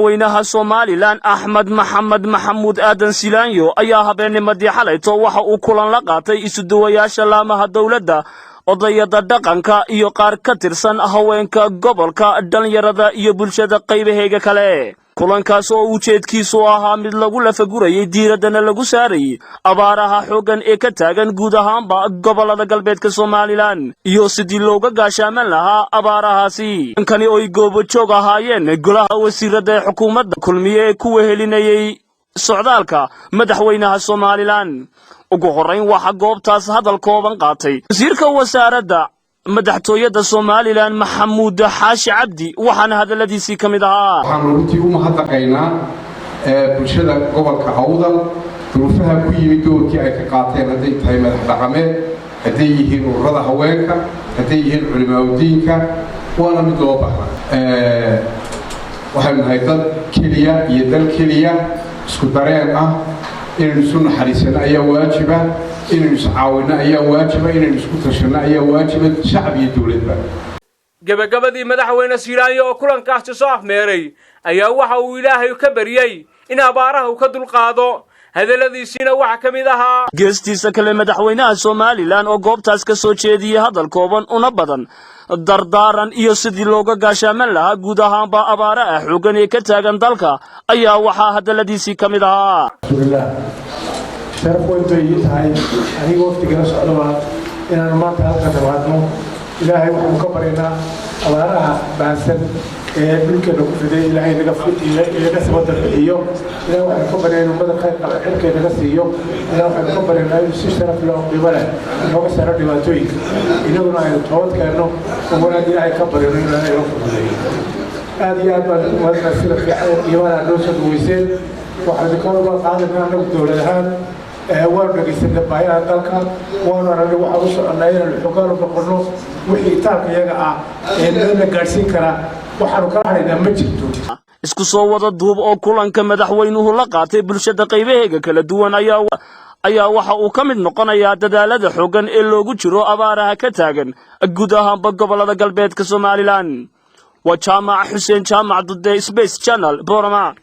Madaxweynaha Somaliland Axmed Maxamed Maxamuud Aadan Silaanyo ayaa habeennimadii xalayto waxa uu kulan la qaatay isuduwayaasha laamaha dowladda, odayada dhaqanka iyo qaar ka tirsan haweenka gobolka, dhalinyarada iyo bulshada qaybaheega kale. Kulankaas oo ujeedkiisu ahaa mid lagu lafagurayay, diiraddana lagu saarayay abaaraha xooggan ee ka taagan guud ahaanba gobollada galbeedka Somaliland iyo sidii looga gaashaaman lahaa abaarahaasi. Kani oy goobojoog ahaayeen golaha wasiirada ee xukuumadda Kulmiye ee ku wehelinayay socdaalka madaxweynaha Somaliland. Ugu horrayn waxaa goobtaas hadal kooban qaatay wasiirka wasaaradda madaxtooyada Somaliland, Maxamuud Xaashi Cabdi, waxaana hadalladiisii ka mid ahaa: Waxaanu runtii u mahadnaqaynaa bulshada gobolka Awdal duruufaha ku yimid doorkii ay ka qaateen, hadday tahay madax dhaqameed, hadday yihiin ururada haweenka, hadday yihiin culimaaudiinka, waana mid loo baahnaa. Waxaynu nahay dad keliya iyo dal keliya, isku dareen ah. Inaynu isu naxariisanno ayaa waajiba, inaynu iscaawinno ayaa waajiba, inaynu isku tashanno ayaa waajiba, shacab iyo dowladba. Gebagabadii, Madaxweyne Silaanyo oo kulankaasi soo afmeeray ayaa waxa uu Ilaahay ka baryey in abaaraha uu ka dulqaado. Hadalladiisiina waxaa ka mid ahaa: Geestiisa kale, madaxweynaha Somaliland oo goobtaas ka soo jeediyey hadal kooban una badan dardaaran iyo sidii looga gaashaaman lahaa guud ahaanba abaaraha xooggan ee ka taagan dalka ayaa waxaa hadalladiisii ka mid ahaa: Alxamdulilah, sharaf weyn bay ii tahay aniga wafdigala socdaba inaanu maanta halka nimaadno. Ilaahay waxaanu ka baryaynaa abaaraha baahsan ee dhulkeena ku fiday Ilaahay naga sabada bixiyo. Ilahay waxaanu ka baryaynaa inuu madar khayr qaba xilkay naga siiyo. Ilahay waxaanu ka baryaynaa inuu si sharaf leh oo qiimo leh inooga saaro dhibaatooyinka, innaguna aynu toobad keenno oo wanaag Ilaahay ka baryano inuu Ilaahay inoo fududeeyo. Aad iyo aad baan ugu mahadnaa sida fiican oo qiimaha noo soo dhaweyseen. Waxaan idinka uga qaadanaa annagu dowlad ahaan waanu dhegaysanay baayaha dalka, waanu aragnay. Waxaan u soconnaa inaanu xoogaan u noqonno wixii itaalka iyaga ah ee meelna gaadhsiin kara. Waxaanu kala hadhaynaa ma jirto. Isku soo wada duub oo kulanka madaxweynuhu la qaatay bulshada qaybaheega kala duwan ayaa waxa uu ka mid noqonayaa dadaalada xooggan ee loogu jiro abaaraha ka taagan guud ahaanba gobollada galbeedka Somaliland. Waa Jaamac Xuseen Jaamac Dude, Space Channel, Borama.